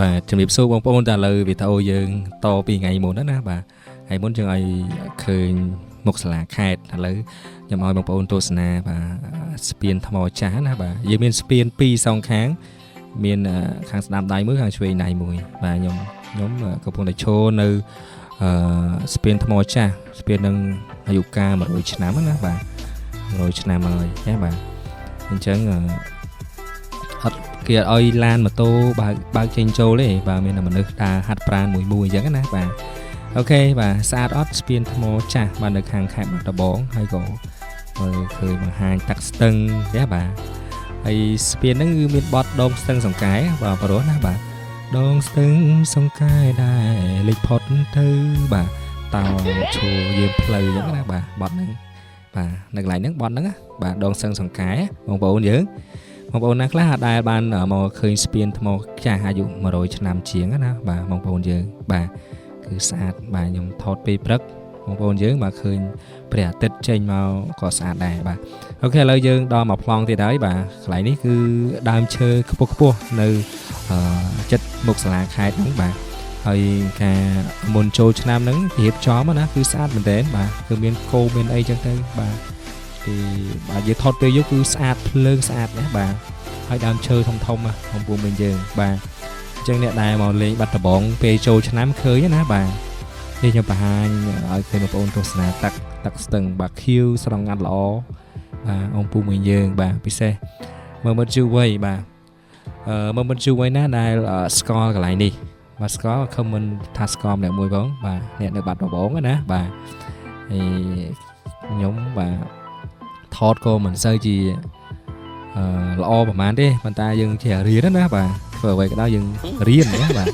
បាទជំរាបសួរបងប្អូនតែឥឡូវវីដេអូយើងតពីថ្ងៃមុនណាបាទថ្ងៃមុនយើងឲ្យឃើញមុខសាលាខេត្តឥឡូវខ្ញុំឲ្យបងប្អូនទស្សនាបាទស្ពានថ្មចាស់ណាបាទយើងមានស្ពានពីរសងខាង មានខាងស្ដាំដៃមួយខាងឆ្វេងដៃមួយបាទខ្ញុំកំពុងតែឈរនៅអឺស្ពានថ្មចាស់ស្ពាននឹងអាយុកាល100ឆ្នាំណាបាទ100ឆ្នាំហើយណាបាទអញ្ចឹងអត់គេអត់ឲ្យឡានម៉ូតូបើកបើកចេញចូលទេបាទមានតែមនុស្សដើរហាត់ប្រាណមួយមួយអញ្ចឹងណាបាទ OK បាទស្អាតអត់ស្ពានថ្មចាស់បាទនៅខាងខេត្តបាត់ដំបងហើយក៏មើលឃើញបង្ហាញទឹកស្ទឹងទេបាទហើយស្ពានហ្នឹងគឺមានបត់ដងស្ទឹងសង្កែបាទប្រុសណាបាទដងស្ទឹងសង្កែដែរលេចផុតទៅបាទតោឈរយាមផ្លូវអញ្ចឹងណាបាទបត់ហ្នឹងបាទនៅកន្លែងហ្នឹងបត់ហ្នឹងណាបាទដងស្ទឹងសង្កែបងប្អូនយើងបងប្អូនណាខ្លះដែលបានមកឃើញស្ពានថ្មចាស់អាយុ100ឆ្នាំជាងណាបាទបងប្អូនយើងបាទគឺស្អាតបាទខ្ញុំថតពេលព្រឹកបងប្អូនយើងបាទឃើញព្រះអាទិត្យចេញមកក៏ស្អាតដែរបាទ OK ឥឡូវយើងដល់មកប្លង់ទៀតហើយបាទកន្លែងនេះគឺដើមឈើខ្ពស់ខ្ពស់នៅអឺចិត្តមុខសាលាខេត្តហ្នឹងបាទហើយការមុនចូលឆ្នាំហ្នឹងរៀបចំណាគឺស្អាតមែនទែនបាទគឺមានគោមានអីចឹងទៅបាទពីបាទយើងថតពេលយប់គឺស្អាតភ្លើងស្អាតណាបាទហើយដើមឈើធំធំបងប្អូនមានយើងបាទអញ្ចឹងអ្នកដែលមកលេងបាត់ដំបងពេលចូលឆ្នាំឃើញណាបាទនេះខ្ញុំបង្ហាញឲ្យឃើញបងប្អូនទស្សនាទឹកទឹកស្ទឹងបាទខៀវស្រងាត់ល្អបាទអង្គពូមួយយើងបាទពិសេសមើលមិត្តយូវ័យបាទអឺមើលមិត្តយូវ័យណាដែលស្គាល់កន្លែងនេះបាទស្គាល់ comment ថាស្គាល់ម្នាក់មួយផងបាទអ្នកនៅបាត់ដំបងណាបាទហើយខ្ញុំបាទថតក៏មិនសូវជាអឺល្អប្រហែលទេប៉ុន្តែយើងជារៀនណាបាទធ្វើអ្វីក៏ដោយយើងរៀនណាបាទ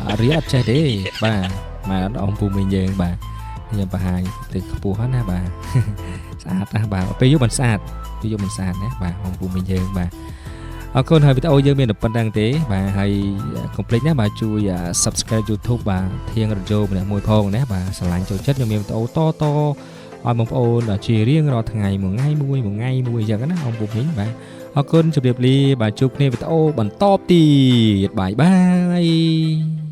បាទរៀនអត់ចេះទេបាទម៉ែអត់អង្គពូមីងយើងបាទខ្ញុំបង្ហាញទៅខ្ពស់ណាបាទ ស្អាតណាស់បាទពេលយប់មិនស្អាតពេលយប់មិនស្អាតណាបាទបងពូមីងយើងបាទអរគុណហើយវីដេអូយើងមានតែប៉ុណ្្នឹងទេបាទហើយកុំភ្លេចណាបាទជួយ Subscribe YouTube បាទធៀងរយោម្នាក់មួយផងណាបាទស្រឡាញ់ចូលចិត្តខ្ញុំមានវីដេអូតតឲ្យបងប្អូនជារៀងរាល់ថ្ងៃមួយថ្ងៃមួយមួយថ្ងៃមួយអញ្ចឹងណាបងពូមីងបាទអរគុណជម្រាបលាបាទជួបគ្នាវីដេអូបន្តទៀត bye bye.